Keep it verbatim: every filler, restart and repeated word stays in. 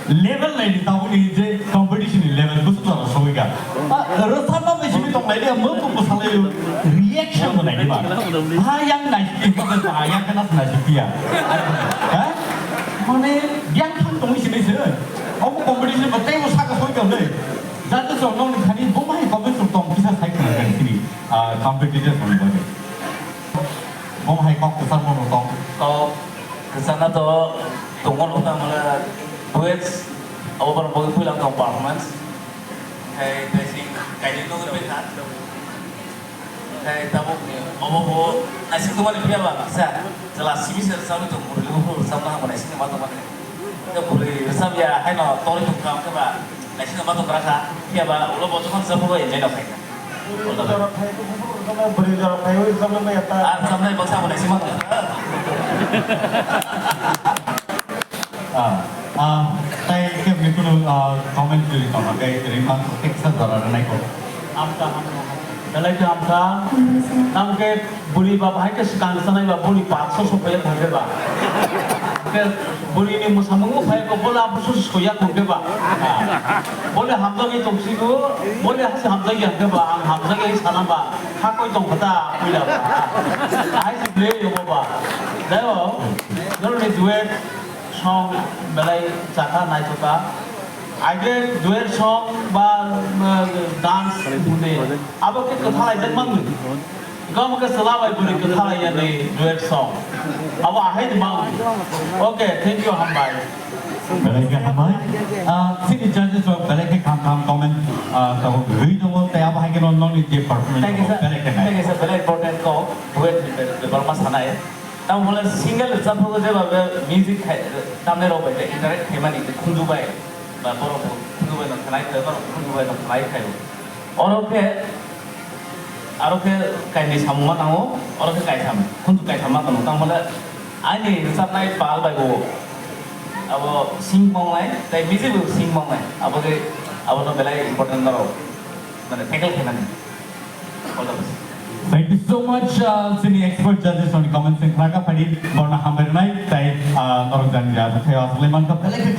Level naidi tabukni je competition ni level busu jora sogwi kha. Ah, rwchapma bai simi tong naidi, mo bo bwsalaio, reaction bo naidi ba. Ha yang naidi, ba yang kana naidi piya. Ha? Mane yang thang tongwi simi se. Omo competition ba tei bo saka sogwi kha le. Judges rok nokni thani bo mai competition tong kisa sai khna sini. Ah, competitors rok ni bagwi. Bo hai kok kwchar bo tong. Kok kwcharna to tongo no ta mala duets abo borok bagwi puila tong performance. Khai dressing kaini nugwi bai kha. Khai tabuk ni obo bo naisik tongmani phiya ba kisa. Jela simi se rwchapwi tong bwrwi lugu phuru rwchapna hamya naisik ma tongmani. Khe bwrwi rwchapya haino torwi tong kha, hwnkhe ba naisingno ma tong kha, phiya ba ulo bo jokhon rwchaphugo enjoy no khai kha. Bwrwi jora phai, bwrwi jora phai, oi rwchapnai bai ta. Ah, rwchapnai bwsa bo naising ma tong kha. Ah, ah, tai khe bini kunu, ah, comment rwui tongma khe rwui man khe kisa jora rwnai kho. Amkha, amkha. Belai khe amkha. Tamo khe bwrwi ba bahai khe swkang sanai ba boni patso sokya thangkhe ba. Khe bwrwi ni mwsamung phai ko bola busu soya thangkhe ba. Bole hamjagwi tongsigo, bole hasi hamjagya hwnkhe ba ang hamjagya sana ba. Hakoi tongkha ta puila ba. Ahai se ble yobo ba. Jai ho, noroni duet song belai chakha naithoka. Aide duet song ba, uh, dance hwnwi abo khe kwthalaijak mangni. Gam khe chwla bai bwrwi kwthalaiyani duet song. Abo ahai ni mangni. Okay, thank you, hambai. Belai khe hambai. Ah, chini judges rok belai khe kham kham comment, ah, tabuk rwui tongo, tei abo hai kheno nokni je performance Thank you, tongo, sir. Belai khe nai. Thank you, sir. Belai important kok duet ni bebak ma sanai. Tamo hwnle single rwchaphugo jeba be music khai, tamnai rok bai khe interact khaimani khunju bai, ba borok bo khunju bai no khlai khe, borok khunju bai no khlai khaio. Oro khe, aro khe kainwi samung ma tango, oro khe kaitham, khunju kaitham ma tongo. Tamo hwnle ani rwchapnai pal bai bo abo sing mongnai, tei music bo sing mongnai, abo khe abono belai important norok, mane tackle khaimani. All the best. Thank you so much, uh, chini expert judges rokni comments wng kha, phadi borna hambai rwnai, tei, uh, norok jani ja, tei aswk lai mankha, belai khe